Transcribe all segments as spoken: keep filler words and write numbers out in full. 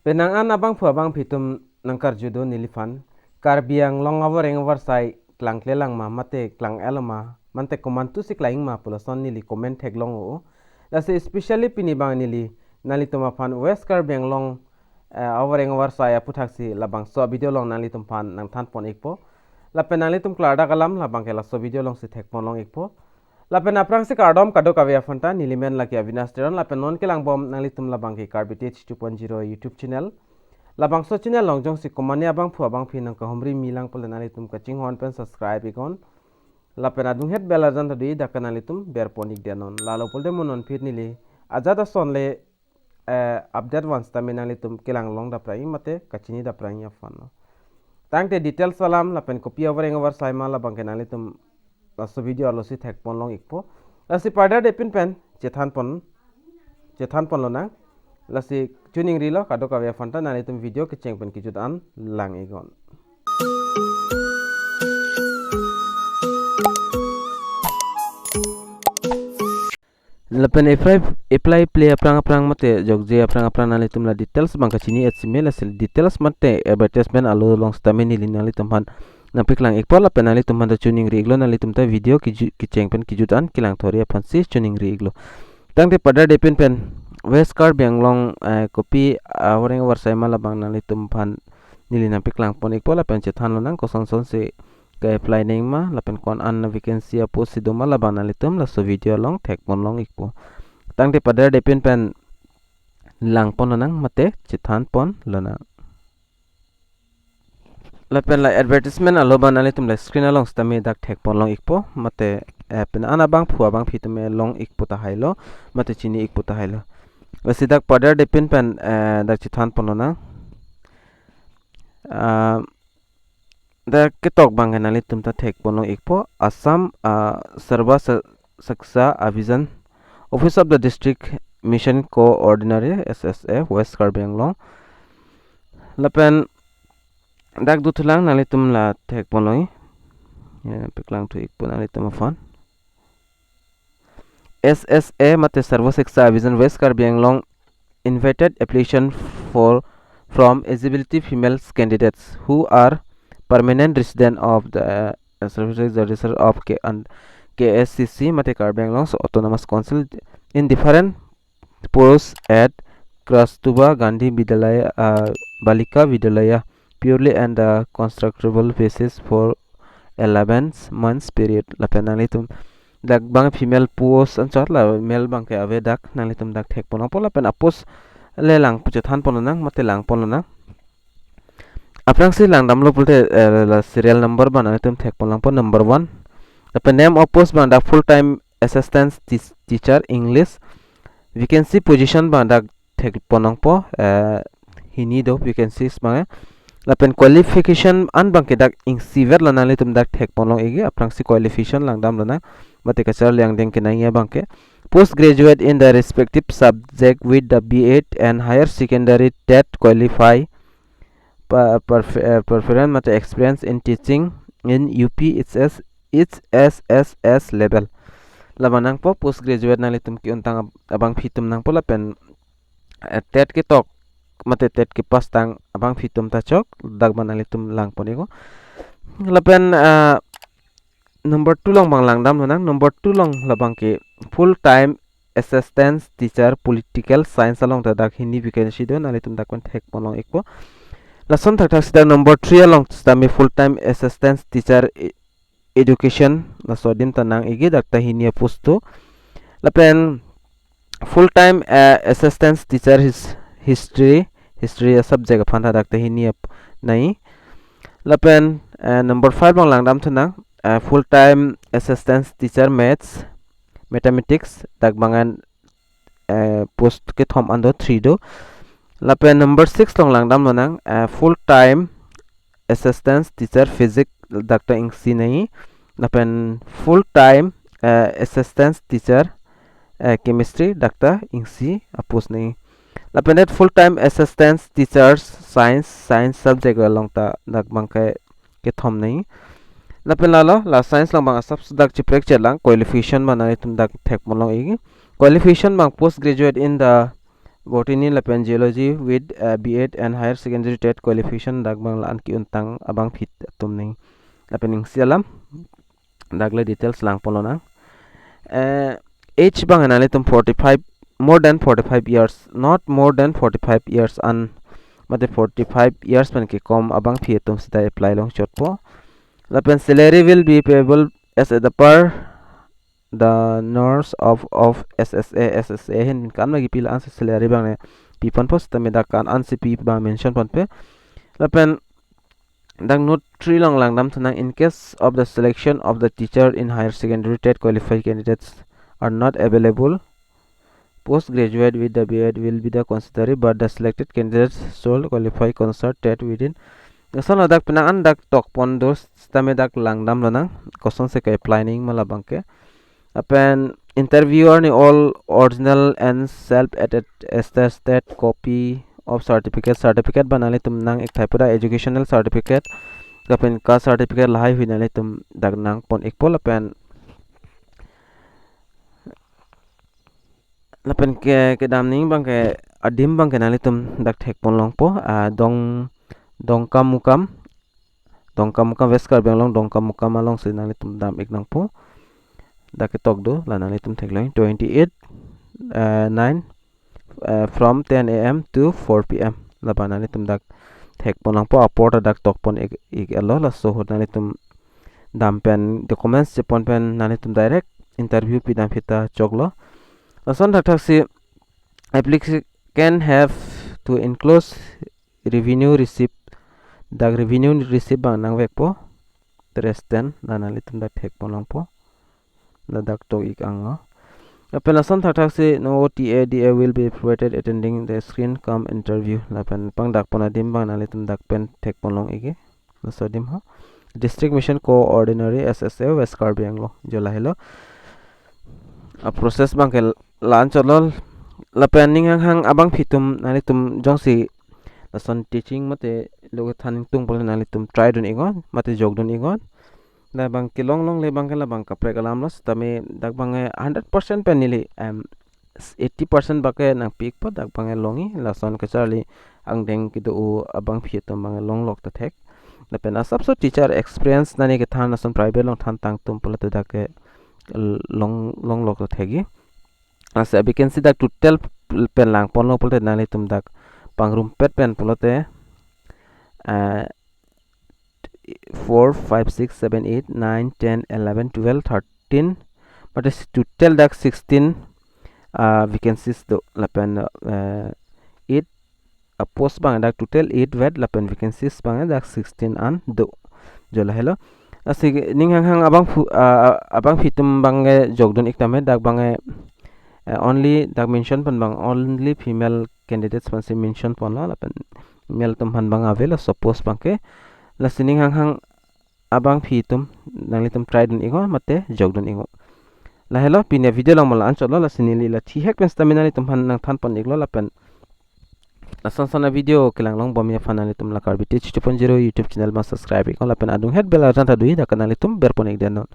Penang an abangphu abangphi atum nangkarju do neliphan. Karbi Anglong avoreng avarsai klangkle lang ma mate klang-et lo ma mate komantusi klang-ik ma pulason neli comment theklong o. Lasi especially pini abang neli nanglitum aphan West Karbi Anglong eh, avoreng avarsai aphuthaksi labangso video along nanglitum aphan nangthanpon-ikpo. Lapen nanglitum klardak alam labangke laso video alongsi thekponlong-ikpo. Lapen aphrangsi kardom kadokave aphanta, neli men lake Avinash Teron, lapen non kelangbom nanglitum labangke Karbi Tech two point zero YouTube channel. Labangso channel along jongsi komane abangphu abangphi nangkahumri milang pule nanglitum kachinghon pen subscribe-iknon. Lapen adunghet bell arjan ta do-i, dak ke nanglitum berpon-ik denon. Lalo pulote mo non phit neli ajat asonle eh, update van sitame nanglitum kelanglong daprang-i mate kachini daprang-i aphan lo. Tangte details alam lapen kopi avoreng avarsai ma labangke nanglitum laso video arlosi thekponlong-ikpo. Lasi pada depin pen chethanpon, chethanpon lonang. Lasi choningri lo kadokave aphanta, nanglitum video kecheng pen kejut an lang-iknon. Lapen apply, apply ple aphrang aphrang mate jokje aphrang aphrang nanglitum la details abang kachini-et sime, lasi details mate advertisement alo along sitame neli nanglitum aphan nangpaklang-ikpo, lapen nanglitum aphan ta choningri-iklo, nanglitum ta video keju-, kecheng pen kejut an kelangthori aphansi choningri-iklo. Tangte pada depin pen West Karbi Anglong, eh, kopi avoreng avarsai ma labang nanglitum aphan neli nangpaklangpon-ikpo, lapen chethan lonang koson sonsi ke-apply nangji ma lapen ko-an vacancy apost si do ma labang nanglitum laso video along thekponlong-ikpo. Tangte pada depin pen langpon lonang mate chethanpon lonang. Lapen la advertisement alo abang nanglitum la screen along sitame dak thekponlong-ikpo mate, eh, penang an abangphu abangphi atum long-ikpo tahai lo mate chini-ikpo tahai lo. Lasi dak pada depin pen, eh, dak chethanpon lonang. Ah, dak ketok abangke nanglitum ta thekponlong-ikpo, Assam, ah, Sarva Sa-, Shiksha Abhiyan, Office of the District Mission Coordinator, S S A, West Karbi Anglong. Lapen dak dothulang, nanglitum la thekponlong-i. Ya, paklangthu-ikpo nanglitum aphan. S S A mate Sarva Shiksha Abhiyan West Karbi Anglong invited application for, from eligibility female candidates who are permanent resident of the, uh, Service Register of K-, and K S C C mate Karbi Anglong Autonomous Council in different posts at Kasturbha Gandhi Vidyalaya, uh, Balika Vidyalaya, purely on the contractual basis for eleven months period. Lapen nanglitum dak abang female post anchot, la male abangke ave, dak nanglitum dak thekponlongpo, lapen apost le lang pu chethanpon lonang mate langpon lonang. Aphrangsi langdamlo pulote, eh, la serial number abang nanglitum thekponlongpo, number one. Lapen name of post abang dak full time assistant teach-, teacher English. Vacancy position abang dak thekponlongpo, eh, hini do vacancies abang, eh. Lapen qualification an abangke dak ing siver lo, nanglitum dak thekponlong-ikji, aphrangsi qualification langdam lonang mate kacharli angdeng kenangji abangke. Post graduate in the respective subject with the B Ed and higher secondary TET qualify, pa-, perf-, eh, preference mate experience in teaching in U P H S, H S S S level. Labang nangpo, post graduate nanglitum ke-untang ab-, abangphi atum nangpo, lapen eh, TET ketok mate TET kepass tang abangphi atum ta chok, dak abang nanglitum langpon-iknon. Lapen, ah, number two along abang langdam lonang, number two along labangke full time assistant teacher political science along ta dak hini vacancy do, nanglitum dak pen thekponlong-ikpo. Lason thakthaksi dak number three along sitame full time assistant teacher e-, education, laso adim ta nang-ikji, dak ta hini apost do. Lapen full time, eh, assistant teacher his-, history, history asubject aphan ta dak ta hini ap-, nangji. Lapen, eh, number five abang langdamthu nang, eh, full time assistant teacher maths, mathematics, dak abang an, eh, post kethom an do, three do. Lapen number six along langdam lonang, eh, full time assistant teacher physics, dak ta isi nangji. Lapen full time, eh, assistant teacher, eh, chemistry, dak ta isi apost nangji. Lapen det full time assistant teachers science, science subject along ta dak abangke kethom nangji. Lapen lalo, la science along abang asap dak chiprek chelang, qualification abang nanglitum dak thekponlong-ikji. Qualification abang post graduate in the Botany lapen Zoology with uh, B Ed and higher secondary TET qualification dak abang la-an ke-untang abangphi atum ning. Lapen ning si alam dak le details langpon lonang. Eh, age abang nanglitum forty-five, more than forty-five years, not more than forty-five years an mate forty-five years pen kekom abangphi atum seta apply longchotpo. Lapen salary will be payable as at the per the norms of, of S S A, S S A ahin kan ma kipi la-an si salary abang ne piponpo seta me dak kan an si pi abang mention ponpe. Lapen dak note three along langdam thunang, in case of the selection of the teacher in higher secondary TET qualified candidates are not available, postgraduate with the B Ed will be the considered, but the selected candidates should qualify concert TET within. Lason ladak penang an dak tokpon do seta me dak langdam lonang, kosonsi ke-apply nangji ma labang ke. Lapen interviewer ni all original and self attested copy of certificate, certificate abang nanglitum nang-ik thaipo, dak educational certificate lapen caste certificate lahaihui nanglitum dak nangpon-ikpo. Lapen lapen ke kedam ning abang ke adim abang ke nanglitum dak thekpon longpo, ah, Dong, Dongkamukam, Dongkamukam, West Karbi Anglong Dongkamukam alongsi nanglitum dam-ik nangpo. Dak ketok do, la nanglitum theklong, twenty-eight, eh, nine, eh, from ten A M to four P M. Labang nanglitum dak thekpon longpo, apor ta dak tokpon-ik, ik-et lo, laso ahut nanglitum dam pen documents chepon pen nanglitum direct interview pidam aphi ta choklo. Lason thakthaksi applicant have to enclose revenue receipt, dak revenue receipt abang nangvekpo. Teresten, la nanglitum dak thekpon longpo. Ladak tok-ik ang lo. Lapen lason thakthaksi no T A D A will be provided attending the screen cum interview. Lapen pangdakpon adim abang nanglitum dak pen thekpon long-ikji. Laso adim ho. District Mission Coordinator S S A West Karbi Anglong. Jo lahelo. A process abang ke la-an chotlo. Lapen ning hanghang abangphi atum nanglitum jongsi lason teaching mate lo kethan ingtung pulote nanglitum try dun-iknon mate jokdun-iknon. Labang kelong longle abang ke labang kaprek alam lo, sitame dak abang ke hundred percent pen neli, em, eighty percent abang ke nangpi-ikpo, dak abang ke longji, lason kacharli angdeng kedo-o abangphi atum abang ke longlok ta thek. Lapen asapso teacher experience nani kethan, lason private along than tangtum pulote dak ke long, longlok ta thekji. Lasi vacancy dak total pen langponlo pulote nanglitum dak pangrumpet pen pulote, eh, four, five, six, seven, eight, nine, ten, eleven, twelve, thirteen, mate si total dak sixteen, ah, vacancies do. Lapen, eh, eight, ah, post abang dak total eight vet, lapen vacancies abang dak sixteen an do. Jo lahelo. Lasi ning hanghang abangphu-, ah, abangphi atum abang ke jokdun-ik tame, dak abang ke, eh, only dak mention pen abang only female candidates pensi mention ponlo, lapen male atum aphan abang avelo laso post abang ke. Lasi ning hanghang abangphi atum nanglitum try dun-iknon mate jokdun-iknon. Lahelo, pini avideo along mo la-an chotlo, lasi neli la thihek pen sitame nanglitum aphan nangthanpon-iklo. Lapen lason son avideo kelang longbomji aphan nanglitum la Karbi Teach two point zero YouTube channel abang subscribe-iknon, lapen adunghet bell arjan ta doji, dak ke nanglitum berpon-ik detnon.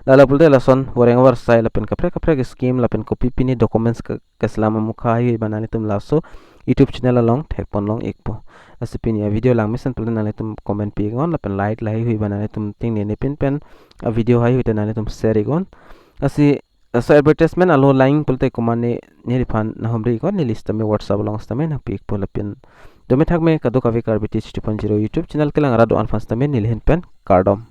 Lalo pulote lason voreng avarsai lapen kaprek kaprek scheme lapen kopi pini documents ke keselam amukha haihui abang nanglitum laso YouTube channel along thekpon long-ikpo. Lasi pini avideo langmesen pulote nanglitum comment pi-iknon, lapen like lahaihui abang nanglitum tingne nepin pen avideo haihui ta nanglitum share-iknon. Lasi laso advertisement alo lang pulote komatne neliphan nanghumri-iknon, neli sitame WhatsApp along sitame nangpi-ikpo. Lapen dome thakme kadokave Karbi Teach two point zero YouTube channel kelang rat do-an aphan sitame neli ahin pen kardom.